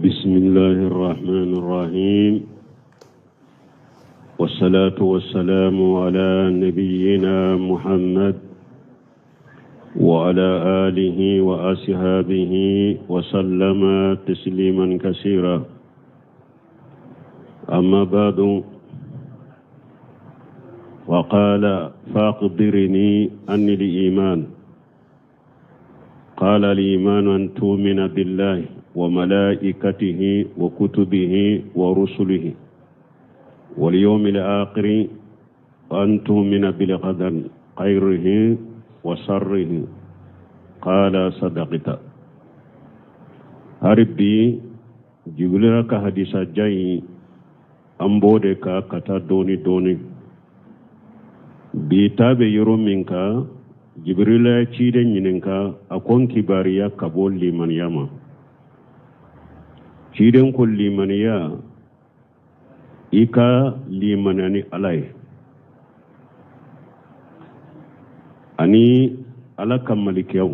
بسم الله الرحمن الرحيم والصلاة والسلام على نبينا محمد وعلى آله وأصحابه وسلم تسليما كثيرا أما بعد وقال فأخبرني أني الإيمان قال الإيمان أن تؤمن بالله وملائكته وكتبه ورسله واليوم الآخر وأن تؤمن بالقدر خيره وشره قال صدقت hali jibirila ka hadisa jan in an b'o de kan ka taa dɔɔni dɔɔni bi ta bɛ yɔrɔ min kan jibirila ye ciden ɲininka a ko n kibariya ka bɔ limaniya ma ciden ko limaniya i ka limaniya ni ala ye ani ala ka malikiyaw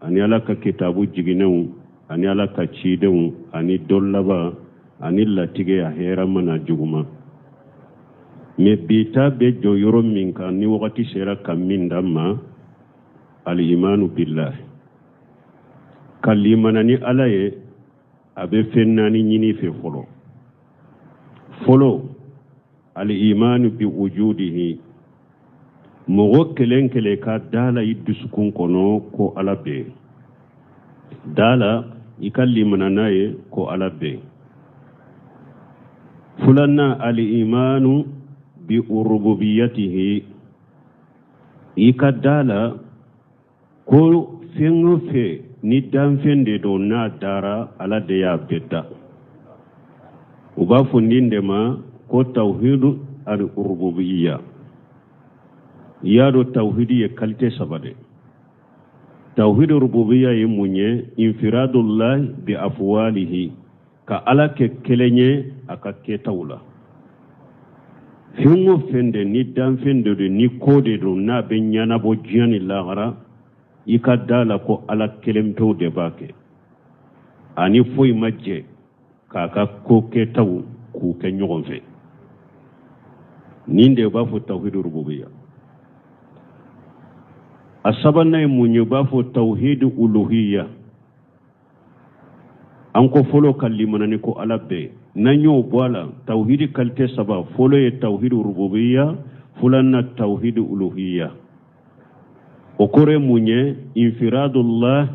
ani ala ka kitabu jiginnenw ani ala ka cidenw ani don laban ani latigɛ a hɛrɛma n'a juguma mais bi ta bɛ jɔ yɔrɔ min kan ni wagati sera ka min d'an ma alimanu billahi ka limana ni ala ye a bɛ fɛn naani ɲini i fɛ fɔlɔ fɔlɔ alimanu bi wujudihi mɔgɔ kelen kelen ka da la i dusukun kɔnɔ ko ala bɛ yen da la i ka limana n'a ye ko ala bɛ yen filanan alimanu bi rububiyatihi i ka da la ko fɛn o fɛn ni danfɛn de don n'a dara ala de y'a bɛɛ da u b'a fɔ nin de ma ko tawhidu al rububiyya i y'a dɔn tawhidi ye kalite saba de tawhidu rububiyya ye mun ye infiradullahi bi afwalihi ka ala kɛ kelen ye a ka kɛtaw la fɛn o fɛn de ni danfɛn de don ni ko de don n'a bɛ ɲɛnabɔ diɲɛ ni lahara i ka da la ko ala kelen pewu de b'a kɛ a ni foyi ma jɛ k'a ka ko kɛtaw k'u kɛ ɲɔgɔn fɛ nin de b'a fɔ tawhidu rububiya a sabanan ye mun ye u b'a fɔ tawhidu uluhiya an ko fɔlɔ ka limana ni ko ala bɛ n'an y'o bɔ a la tawhidi kalite saba fɔlɔ ye tawhidi rububiya filanan tawhidi uluhiya o kɔrɔ ye mun ye infiradullah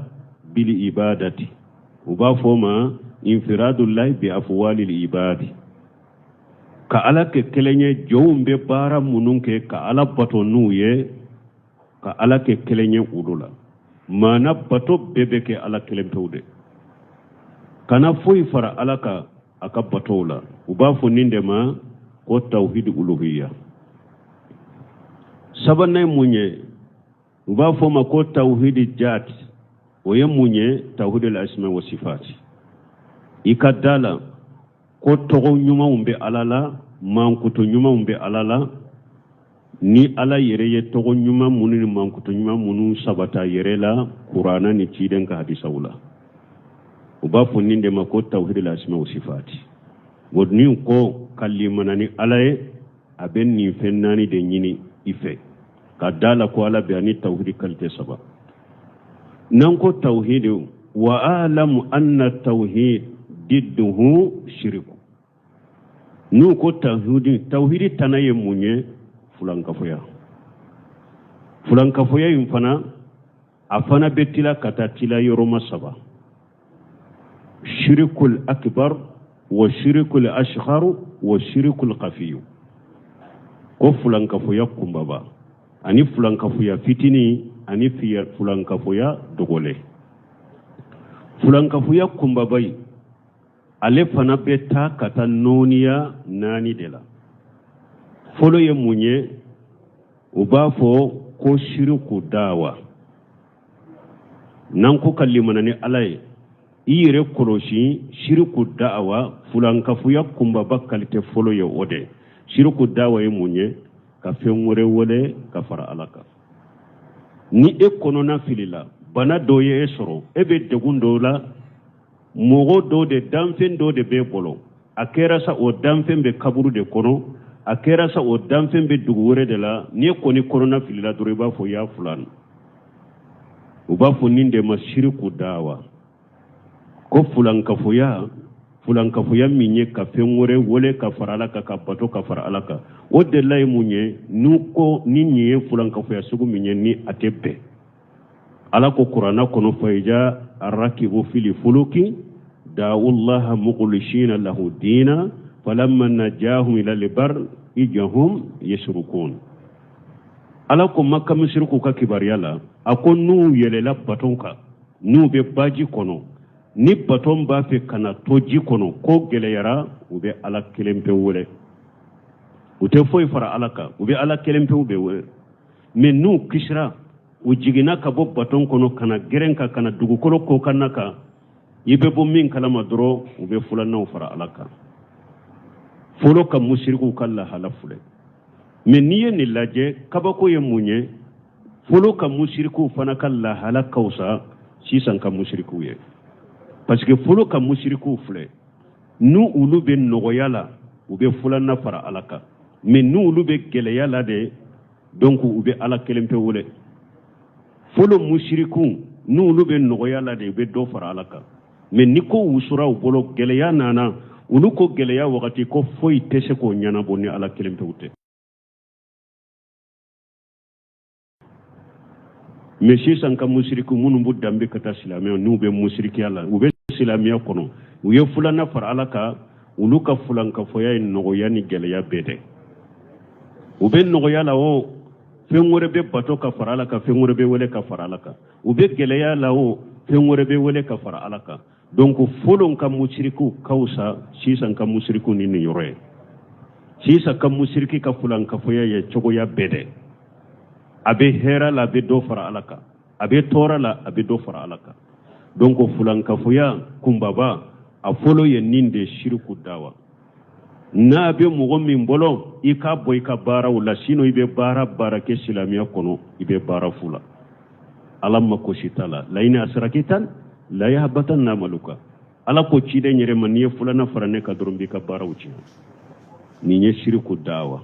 bil ibadati u b'a fɔ o ma infiradullah bi afwalil ibadi ka ala kɛ kelen ye jɔnw bɛ baara minnu kɛ ka ala bato n'u ye ka ala kɛ kelen ye olu la maana bato bɛɛ bɛ kɛ ala kelen pewu de kana foyi fara ala kan a ka batow la u b'a fɔ nin de ma ko tawhid uluhiya sabanan ye mun ye u b'a fɔ ma ko tawhid jat o ye mun ye tawhid al asma wa sifat i ka da la ko tɔgɔ ɲumanw bɛ ala la mankutu ɲumanw bɛ ala la ni ala yɛrɛ ye tɔgɔ ɲuman minnu ni mankutu ɲuman minnu sabata yɛrɛ la kurana ni ciden ka hadisaw la u b'a fɔ nin de ma ko tawhid al asma wa sifati o nin ko ka limana ni ala ye a bɛ nin fɛn naani de ɲini i fɛ ka da la ko ala bɛ ani tawhidi kalite saba n'an ko tawhidi wa alamu anna tawhid didduhu shiriku n'u ko tawhidi tawhidi tana ye mun ye fulankafoya fulankafoya in fana a fana bɛ tila ka taa tila yɔrɔma saba shirikul akbar wa shirikul ashghar wa shirikul khafiyu ko fulankafoya kunbaba ani fulankafoya fitini ani fulankafoya dogolen fulankafoya kunbaba in ale fana bɛ taa ka taa nɔɔniya naani de la fɔlɔ ye mun ye u b'a fɔ ko shiriku dawa n'an ko ka limana ni ala ye i yɛrɛ kɔlɔsi shiriku dawa fulankafoya kunbaba kalite fɔlɔ ye o de shiriku dawa ye mun ye ka fɛn wɛrɛ wele ka fara ala kan ni e kɔnɔna filila bana dɔ ye e sɔrɔ e bɛ degun dɔ la Mɔgɔ dɔ de, danfɛn dɔ de b'e bolo, a kɛra sa o danfɛn bɛ kaburu de kɔnɔ, a kɛra sa o danfɛn bɛ dugu wɛrɛ de la, n'i kɔni kɔnɔna filila dɔrɔn, i b'a fɔ ya fulan. U b'a fɔ nin de ma siriku dawa, ko fulankafoya, fulankafoya min ye ka fɛn wɛrɛ wele ka fara Ala kan, ka bato ka fara Ala kan. O delila ye mun ye? N'u ko ni nin ye fulankafoya sugu min ye, ni a tɛ bɛn. Ala ko kuranna kɔnɔ: fa iza rakibu fili fuluki da'u llaha mukhlisina lahu dina falamma najahum ila albar iza hum yushrikun. Ala ko Maka musiriku ka kibaruya la, a ko n'u yɛlɛla baton kan, n'u bɛ baji kɔnɔ, ni baton b'a fɛ ka na to ji kɔnɔ, ko gɛlɛyara, u bɛ Ala kelen pe wele, u tɛ foyi fara Ala kan, u bɛ Ala kelen pewu bɛ wele. Mais n'u kisira, u jiginna ka bɔ baton kɔnɔ ka na gɛrɛn kan, ka na dugukolo kɔkanna kan, i bɛ bɔ min kalama dɔrɔn, u bɛ fulannaw fara Ala kan. Fɔlɔ ka musirikiw ka lahala filɛ. Mais n'i ye nin lajɛ, kabako ye mun ye? Fɔlɔ ka musirikiw fana ka lahala ka fisa sisan ka musirikiw ye, parce que fɔlɔ ka musirikiw filɛ, n'u olu bɛ nɔgɔya la, u bɛ fulanna fara Ala kan, mais n'u olu bɛ gɛlɛya la de, donc u bɛ Ala kelen pe wele. Fɔlɔ musirikiw, n'olu bɛ nɔgɔya la de, u bɛ dɔ fara Ala kan, mais ni ko wusura u bolo, gɛlɛya nana, olu ko gɛlɛya wagati ko foyi tɛ se k'o ɲɛnabɔ ni Ala kelen pewu tɛ. Mais sisan ka musiriku minnu b'u danbe ka taa silamɛya, n'u bɛ musirikiya la, u bɛ silamɛya kɔnɔ, u ye fulanna fara Ala kan. Olu ka fulankafoya ye nɔgɔya ni gɛlɛya bɛɛ dɛ. U bɛ nɔgɔya la o, fɛn wɛrɛ bɛ bato ka fara Ala kan, fɛn wɛrɛ bɛ wele ka fara Ala kan. U bɛ gɛlɛya la o, fɛn wɛrɛ bɛ wele ka fara Ala kan. Donc fɔlɔ ka musirikiw ka fisa sisan ka musirikiw ni nin yɔrɔ ye. Sisan ka musiriki ka fulankafoya ye cogoya bɛɛ dɛ. A bɛ hɛrɛ la, a bɛ dɔ fara Ala kan, a bɛ tɔɔrɔ la, a bɛ dɔ fara Ala kan. Donc fulankafoya kunbaba, a fɔlɔ ye nin de, siriku dawa. N'a bɛ mɔgɔ min bolo, i k'a bɔ i ka baaraw la, sinon i bɛ baara baara kɛ silamɛya kɔnɔ, i bɛ baara fu la. Ala mako si t'a la. La in asrakita la yahbatanna amaluka. Ala ko ciden yɛrɛ ma, n'i ye fulanna fara ne kan dɔrɔn, n b'i ka baaraw tiɲɛ. Nin ye siriku dawa,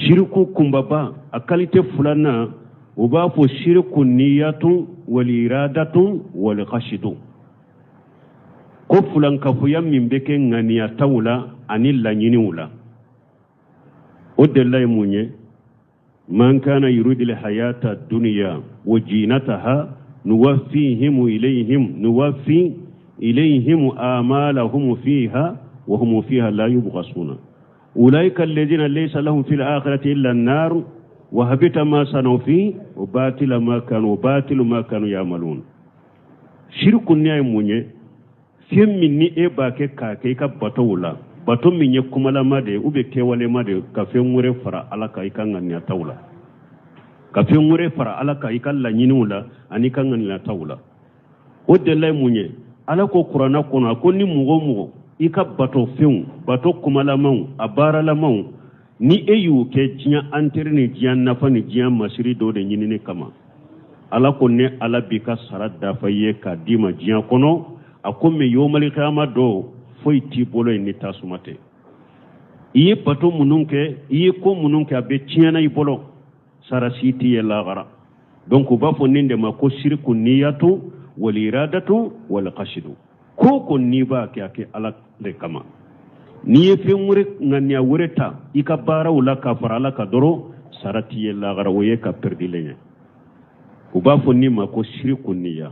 siriku kunbaba. A qualité filanan, u b'a fɔ siriku niyatun wal iradatun wal qasidu, ko fulankafoya min bɛ kɛ ŋaniyataw la ani laɲiniw la. O delila ye mun ye? Man kana yuridil hayata dunya wa jinataha nuwaffihim ilayhim nuwaffi ilayhim amalahum fiha wa hum fiha la yubghasuna ulaika alladhina laysa lahum fil akhirati illa an-nar wa habita ma sanu fi wa batila ma kanu wa batilu ma kanu ya'malun. Shirku niya ye mun ye? Fɛn min ni e b'a kɛ k'a kɛ i ka batow la, bato min ye kumalama de ye ou bien kɛwalema de ye, ka fɛn wɛrɛ fara Ala kan i ka ŋaniyataw la, ka fɛn wɛrɛ fara Ala kan i ka laɲiniw la ani i ka ŋaniyataw la, o delila ye mun ye? Ala ko kuranna kɔnɔ, a ko ni mɔgɔ o mɔgɔ i ka bato fɛnw, bato kumalamaw, a baaralamaw, ni e y'u kɛ diɲɛ intérêt ni diɲɛ nafa ni diɲɛ masiri dɔ de ɲinini kama, Ala ko ne Ala b'i ka sara dafa i ye k'a d'i ma diɲɛ kɔnɔ. A ko mais yomali kiyama dɔ, foyi t'i bolo yen ni tasuma tɛ. I ye bato minnu kɛ, i ye ko minnu kɛ, a bɛ tiɲɛna i bolo, sara si t'i ye lahara. Donc u b'a fɔ nin de ma ko siriku niyatu wal iradatu wal qasidu. Ko ko n'i b'a kɛ, a kɛ Ala de kama. N'i ye fɛn wɛrɛ, ŋaniya wɛrɛ ta i ka baaraw la ka fara Ala kan dɔrɔn, sara t'i ye lahara, o ye ka pɛrɛdilen ye. U b'a fɔ nin ma ko siriku niya.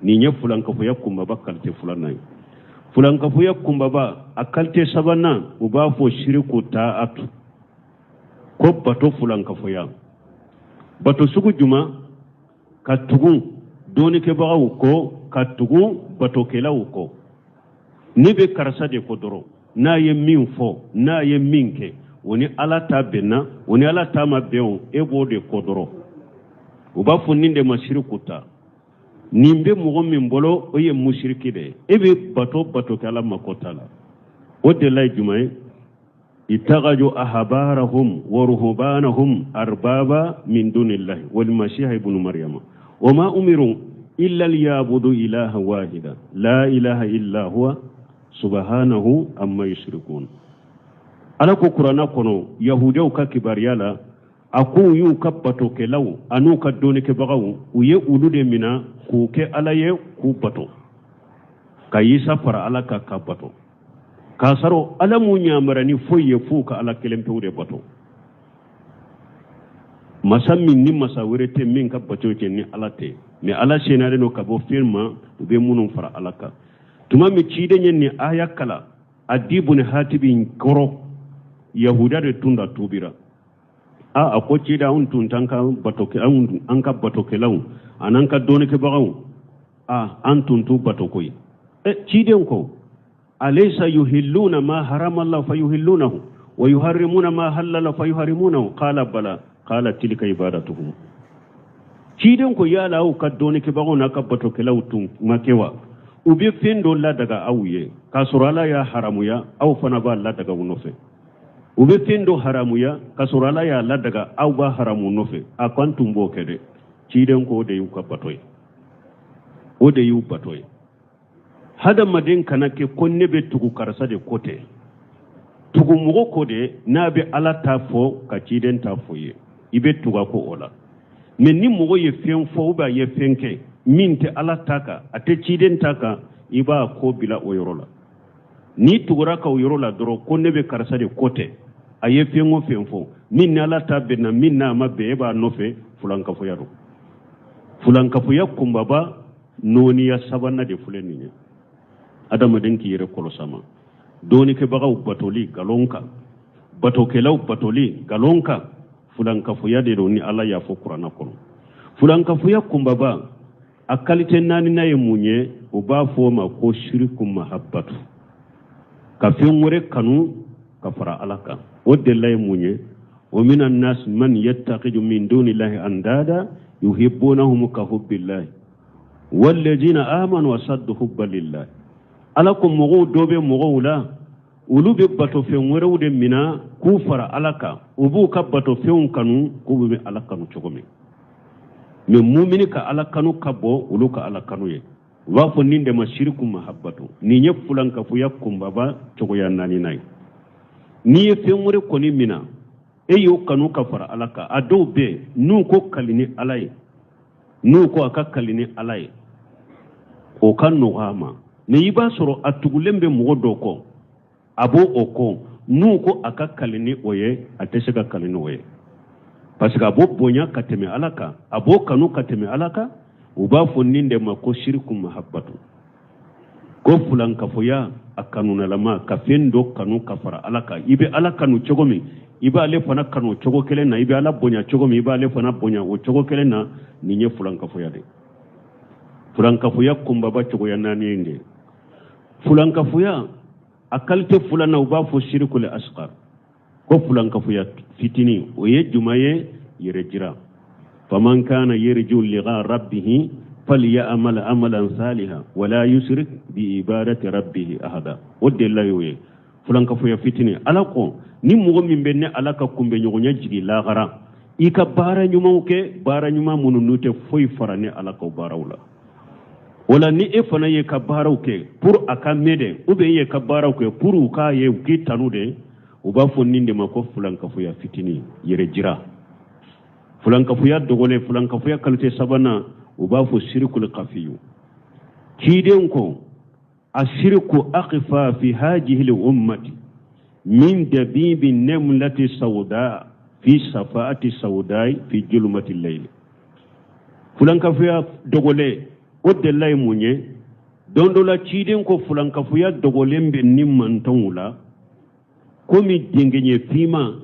Nin ye fulankafoya kunbaba qualité filanan ye. Fulankafoya kunbaba a qualité sabanan, u b'a fɔ siriku taatu, ko bato fulankafoya. Bato sugu juma? Ka tugu dɔɔnikɛbagaw kɔ, ka tugu batokɛlaw kɔ. Ne bɛ karisa de kɔ dɔrɔn, n'a ye min fɔ, n'a ye min kɛ, o ni Ala ta bɛnna, o ni Ala ta ma bɛn o, e b'o de kɔ dɔrɔn. U b'a fɔ nin de ma siriku ta. Nin bɛ mɔgɔ min bolo, o ye musiriki de ye. E bɛ bato bato kɛ, Ala mako t'a la. O delila ye jumɛn ye? Ittakhadhu ahbarahum wa ruhbanahum arbaba min dunillahi wal masiha ibnu maryama wa ma umiru. illa liyabudu ilaha wahida la ilaha illa huwa subhanahu amma yushrikun. Ala ko kuranna kɔnɔ yahudiyaw ka kibaruya la, a ko u y'u ka batokɛlaw an'u ka dɔnnikɛbagaw, u ye olu de mina k'u kɛ ala ye k'u bato, ka Isa fara ala kan k'a bato, k'a sɔrɔ ala m'u yamara ni foyi ye f'u ka ala kelen pewu de bato, masa min ni masa wɛrɛ tɛ min ka bato kɛ ni ala tɛ. Mɛ ala seniyalen don ka bɔ fɛn ma u bɛ minnu fara ala kan. Tuma min ciden ye nin aya kalan Adi bun Hatibi kɔrɔ, yahuda de tun da tubira. A ko ciden, anw tun t'an ka bato, an ka batokɛlaw an'an ka dɔnnikɛbagaw, a an tun t'u bato koyi. Ɛ, ciden ko alaysa yuhilluna ma harama Allah fa yuhillunahu wa yuharrimuna ma halala fa yuharrimunahu? Qala bala. Qala tilka ibadatuhum. Ciden ko yala aw ka dɔnnikɛbagaw n'a ka batokɛlaw tun ma kɛ wa u bɛ fɛn dɔ ladaga aw ye k'a sɔrɔ ala y'a haramuya, aw fana b'a ladaga u nɔfɛ? U bɛ fɛn dɔ haramuya k'a sɔrɔ ala y'a ladaga, aw b'a haramu nɔfɛ. A ko an tun b'o kɛ dɛ. Ciden ko o de y'u ka bato ye, o de y'u bato ye. Hadamaden kana kɛ ko ne bɛ tugu karisa de ko tɛ, tugu mɔgɔ ko de n'a bɛ ala ta fɔ ka ciden ta fɔ ye, i bɛ tugu a kɔ o la. Mɛ ni mɔgɔ ye fɛn fɔ ou bien a ye fɛn kɛ min tɛ ala ta kan, a tɛ ciden ta kan, i b'a ko bila o yɔrɔ la. N'i tugura ka o yɔrɔ la dɔrɔn ko ne bɛ karisa de ko tɛ, a ye fɛn o fɛn fɔ min ni ala ta bɛnna, min n'a ma bɛn, e b'a nɔfɛ, fulankafoya don. Fulankafoya kunbaba nɔɔniya sabanan de filɛ nin ye. Adamaden k'i yɛrɛ kɔlɔsi ma dɔɔnikɛbagaw batoli nkalon kan, batokɛlaw batoli nkalon kan, fulankafoya de don ni ala y'a fɔ kuranna kɔnɔ. Fulankafoya kunbaba a kalite naaninan ye mun ye? U b'a fɔ o ma ko shiriku mahabbatu, ka fɛn wɛrɛ kanu ka fara ala kan. O delila ye mun ye? Wa mina nas man yattakhidhu min dunillahi andada yuhibbunahum ka hubbillahi walladhina amanu asaddu hubban lillahi. Ala ko mɔgɔw dɔ bɛ mɔgɔw la, olu bɛ batofɛn wɛrɛw de mina k'u fara ala kan, u b'u ka batofɛnw kanu k'u bɛ ala kanu cogo min. Mɛ mumini ka ala kanu ka bon olu ka ala kanu ye. U b'a fɔ nin de ma shiriku mahabbatu. Nin ye fulankafoya kunbaba cogoya naaninan ye. N'i ye fɛn wɛrɛ kɔni mina, e y'o kanu ka fara ala kan. A dɔw bɛ yen, n'u ko kali ni ala ye, n'u ko a ka kali ni ala ye, o ka nɔgɔ a ma. Mɛ i b'a sɔrɔ a tugulen bɛ mɔgɔ dɔ kɔ, a b'o o kɔ, n'u ko a ka kali ni o ye, a tɛ se ka kali ni o ye, parce que a b'o bonya ka tɛmɛ ala kan, a b'o kanu ka tɛmɛ ala kan. U b'a fɔ nin de ma ko shiriku mahabbatu, ko fulankafoya a kanunalama, ka fɛn dɔ kanu ka fara ala kan. I bɛ ala kanu cogo min, i b'ale fana kanu cogo kelen na. I bɛ ala bonya cogo min, i b'ale fana bonya o cogo kelen na. Nin ye fulankafoya de, fulankafoya kunbaba cogoya naani de. Fulankafoya a kalite filanan, u b'a fɔ shirikul asgar, ko fulankafoya fitinin. O ye juma ye? Yɛrɛ jira. Faman kana yarju liqa rabbihi falyamal amalan salihan wala yushrik bi ibadati rabbihi ahada. O delila y'o ye, fulankafoya fitinin. Ala ko ni mɔgɔ min bɛ ne ala ka kunbɛnɲɔgɔnya jigi lahara, i ka baara ɲumanw kɛ, baara ɲuman minnu n'u tɛ foyi fara ne ala ka baaraw la. O la ni e fana ye ka baaraw kɛ pour a ka mɛn dɛ, ou bien e ye ka baaraw kɛ pour u k'a ye, u k'i tanu dɛ, u b'a fɔ nin de ma ko fulankafoya fitinin, yɛrɛ jira. Fulankafoya dogolen, fulankafoya kalite sabanan, u b'a fɔ sirikul kafiyu. Ciden ko ashiriku akhfa fi hajihil ummati min dabibi namlati sauda fi safaati saudai fi julumati layli. Fulankafoya dogolen, o delila ye mun ye? Don dɔ la ciden ko fulankafoya dogolen bɛ ni mantɔnw la komi dengeɲɛ finman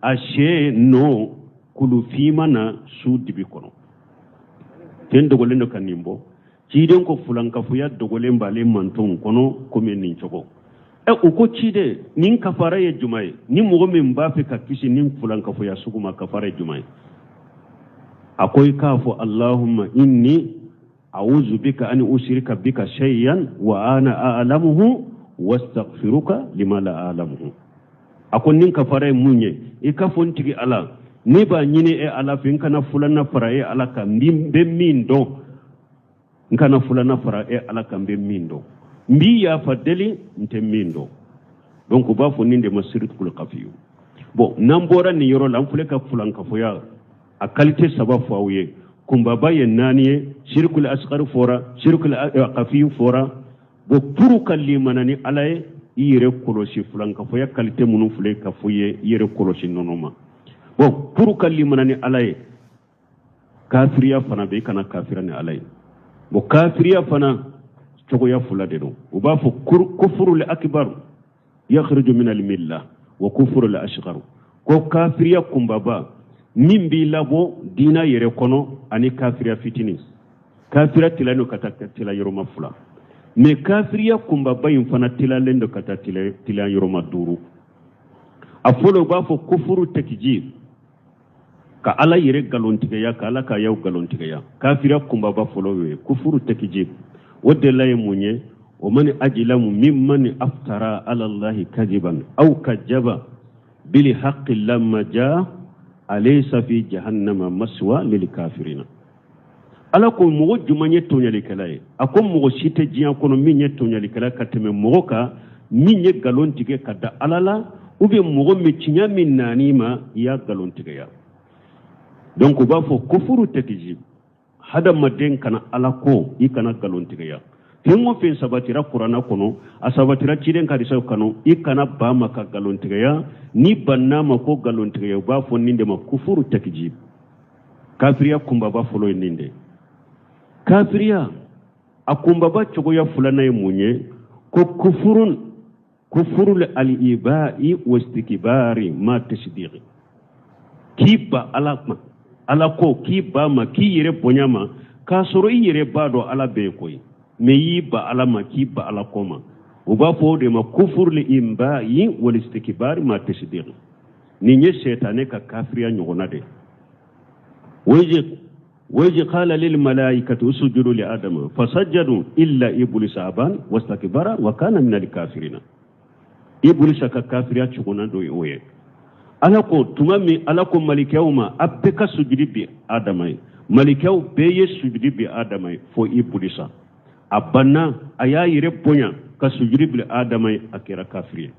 a sɛ nɔ kulu finman na su dibi kɔnɔ. Fɛn dogolen don ka nin bɔ. Ciden ko fulankafoya dogolen b'ale mantɔnw kɔnɔ komi nin cogo. Ɛ, u ko ciden, nin kafara ye juma ye? Ni mɔgɔ min b'a fɛ ka kisi nin fulankafoya sugu ma, kafara ye juma ye? A ko i k'a fɔ allahumma inni a'udhu bika an ushrika bika shay'an wa ana a'lamuhu wastaghfiruka lima la a'lamuhu. A ko nin kafara ye mun ye? I k'a fɔ n tigi ala, ne b'a ɲini e ala fɛ n kana fulanna fara e ala kan n bɛ min dɔn. N kana filanan fara e Ala kan n bɛ min dɔn. N b'i yafa deli n tɛ min dɔn. Donc u b'a fɔ nin de ma sirikul kafiyu. Bon, n'an bɔra nin yɔrɔ la, an filɛ ka fulankafoya a qualité saba fɔ aw ye. Kunbaba ye naani ye, sirikul asgari fɔra, sirikul kafiyu fɔra. Bon, pour ka limana ni Ala ye, i yɛrɛ kɔlɔsi fulankafoya qualité minnu filɛ ka fɔ i ye, i yɛrɛ kɔlɔsi ninnu ma. Bon, pour ka limana ni Ala ye, kafiriya fana bɛ, i kana kafira ni Ala ye. Bon, kafiriya fana cogoya fila de don. U b'a fɔ kufurul akibaru yakhruju min al-milla wa kufurul asgharu, ko kafiriya kunbaba min b'i labɔ diina yɛrɛ kɔnɔ ani kafiriya fitinin. Kafiriya tilalen don ka taa tila yɔrɔma fila, mais kafiriya kunbaba in fana tilalen don ka taa tila yɔrɔma duuru. A fɔlɔ, u b'a fɔ kufuru takjib, ka Ala yɛrɛ nkalontigɛya, ka Ala ka ayaw nkalontigɛya. Kafiriya kunbaba fɔlɔ y'o ye, kufuru takjib. O delila ye mun ye? Wa man ajlamu mimman aftara ala Allahi kadiban aw kajaba bil haqqi lamma jaa alaysa fi jahannama maswa lil kafirina. Ala ko mɔgɔ jumɛn ye tɔɲɔlikɛla ye? A ko mɔgɔ si tɛ diɲɛ kɔnɔ min ye tɔɲɔlikɛla ka tɛmɛ mɔgɔ kan min ye nkalon tigɛ ka da Ala la, ou bien mɔgɔ min tiɲɛ min nan'i ma, i y'a nkalon tigɛya. Donc u b'a fɔ kufuru takjib, hadamaden kana Ala ko, i kana nkalon tigɛya. Fɛn o fɛn sabatira kuranna kɔnɔ, a sabatira ciden ka hadisaw kɔnɔ, i kana ban ma ka nkalon tigɛya. N'i banna ma ko nkalon tigɛya, u b'a fɔ nin de ma kufuru takjib. Kafiriya kunbaba fɔlɔ ye nin de. Kafiriya a kunbaba cogoya filanan ye mun ye? Ko kufurun kufurul al-ibai wa istikbari ma tasdiqi, k'i ban Ala ma, Ala ko k'i ban ma, k'i yɛrɛ bonya ma, k'a sɔrɔ i yɛrɛ b'a dɔn Ala bɛ yen koyi, mais i y'i ban Ala ma, k'i ban Ala ko ma. U b'a fɔ o de ma kufurul ibai wal istikbari ma tasdiqi. Nin ye sɛtanɛ ka kafiriya ɲɔgɔnna de ye. Wa iz qala lil malaikati usjudu li adama fasajadu illa iblisa aba wastakbara wa kana min al kafirina. Iblisa ka kafiriya cogona dɔ ye o ye. Ala ko tuma min Ala ko malikɛw ma, a bɛɛ ka sujudi bi Adama ye, malikɛw bɛɛ ye sujudi bi Adama ye fo Iblisa. A banna, a y'a yɛrɛ bonya ka sujudi bi Adama ye, a kɛra kafiri ye.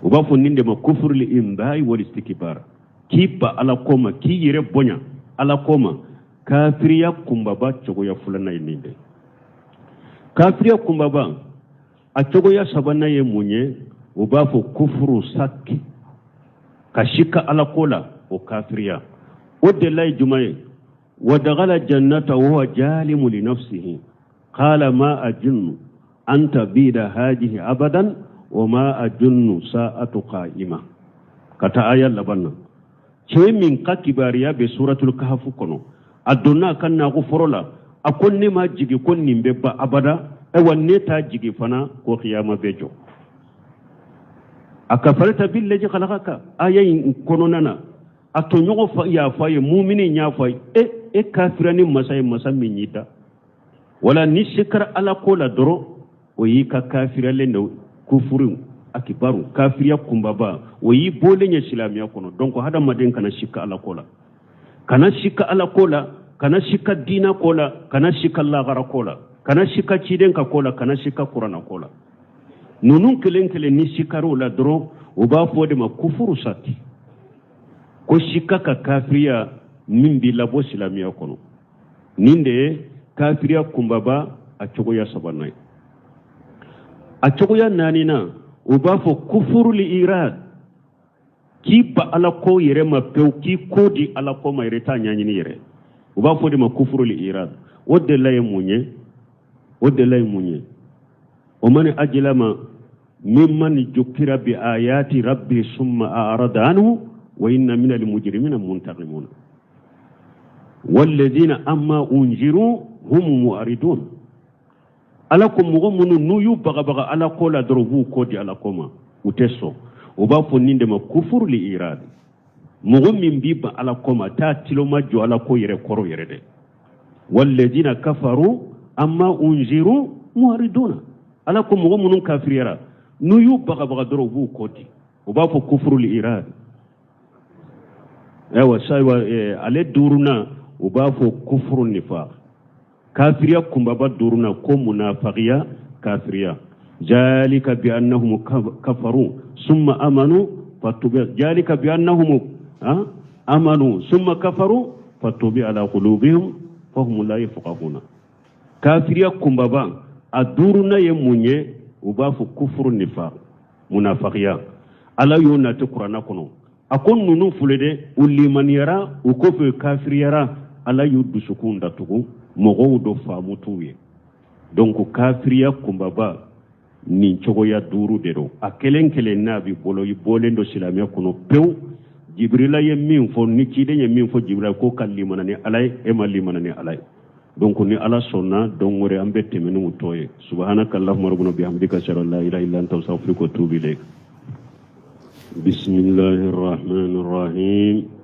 U b'a fɔ nin de ma kufurul imbai wal istikbar, k'i ban Ala ko ma, k'i yɛrɛ bonya Ala ko ma. Kafiriya kunbaba cogoya filanan ye nin de. Kafiriya kunbaba a cogoya sabanan ye mun ye? U b'a fɔ kufuru sakki, ka sika Ala ko la, o kafiriya. O delila ye jumɛn ye? Wa dakhala jannata wa huwa jalimu li nafsihi qala ma ajunnu an tabida hadihi abadan wa ma ajunnu sa'atu qa'ima. Ka taa aya laban na, cɛ min ka kibariya bɛ suratul kahafu kɔnɔ, a donna a ka nakɔ foro la, a ko ne ma jigi ko nin bɛ ban abada, ayiwa ne t'a jigi fana ko kiyama bɛ jɔ. A kafarta billazi khalaqaka, aya in kɔnɔna na, a tɔɲɔgɔn y'a fɔ a ye, mumini y'a fɔ a ye, e kafira ni masa ye, masa min y'i da. Wala ni sikara Ala ko la dɔrɔn, o y'i ka kafiralen don, kufuru akibaru, kafiriya kunbaba, o y'i bɔlen ye silamɛya kɔnɔ. Donc hadamaden kana sika Ala ko la, kana sika Ala ko la, kana sika diina ko la, kana sika lagara ko la, kana sika ciden ka ko la, kana sika kurana ko la. Ninnu kelen kelen ni sikar'o la dɔrɔn, o b'a fɔ o de ma kufuru sati, ko sika ka kafiriya min b'i labɔ silamɛya kɔnɔ. Nin de ye kafiriya kunbaba a cogoya sabanan ye. A cogoya naaninan, u b'a fɔ kufurul irad, k'i ban Ala ko yɛrɛ ma pewu, k'i ko di Ala ko ma yɛrɛ, t'a ɲɛɲini yɛrɛ. U b'a fɔ de ma kufurul irad. O delila ye mun ye? O delila ye mun ye? Wa man ajlama mimman jukira bi ayati rabbi summa a'rada anhu wa inna min al-mujrimina muntaqimuna walladhina amma unziru hum mu'ridun. Ala ko mɔgɔ minnu n'u y'u bagabaga Ala ko la dɔrɔn, u b'u kɔ di Ala ko ma, u tɛ sɔn. U b'a fɔ nin de ma kufuru li irad, mɔgɔ min b'i ban Ala ko ma, t'a tiloma jɔ Ala ko yɛrɛ kɔrɔ yɛrɛ dɛ. Walladhina kafaru amma unziru mu'riduna. Ala ko mɔgɔ minnu kafiriyara, n'u y'u bagabaga dɔrɔn, u b'u kɔ di. U b'a fɔ kufuru li irad. Ayiwa sayiwa, ale duurunan, u b'a fɔ kufuru nifaq. Kafiriya kunbaba duurunan ko munafagiya kafiriya. Zalika bi annahum kafaru summa amanu fatubi zalika bi annahum amanu summa kafaru fatubi ala qulubihim fahum la yafqahuna. Kafiriya kunbaba a duurunan ye mun ye? U b'a fɔ kufuru nifaq, munafagiya. Ala y'o nati kuranna kɔnɔ. A ko ninnu filɛ dɛ, u limaniyara, u kɔfɛ kafiriyara, Ala y'u dusukun datugu, mɔgɔw dɔ faamu t'u ye. Donc kafiriya kunbaba nin cogoya duuru de don. A kelen kelen n'a b'i bolo, i bɔlen don silamɛya kɔnɔ pewu. Jibirila ye min fɔ, ni ciden ye min fɔ Jibirila ko ka limana ni Ala ye, e ma limana ni Ala ye. Donc ni Ala sɔnna, don wɛrɛ an bɛ tɛmɛ n'u tɔ ye. Subhanaka allahumma rabbana bihamdika, ashhadu an la ilaha illa anta, astaghfiruka wa atubu ilayk. Bismillahir rahmanir rahim.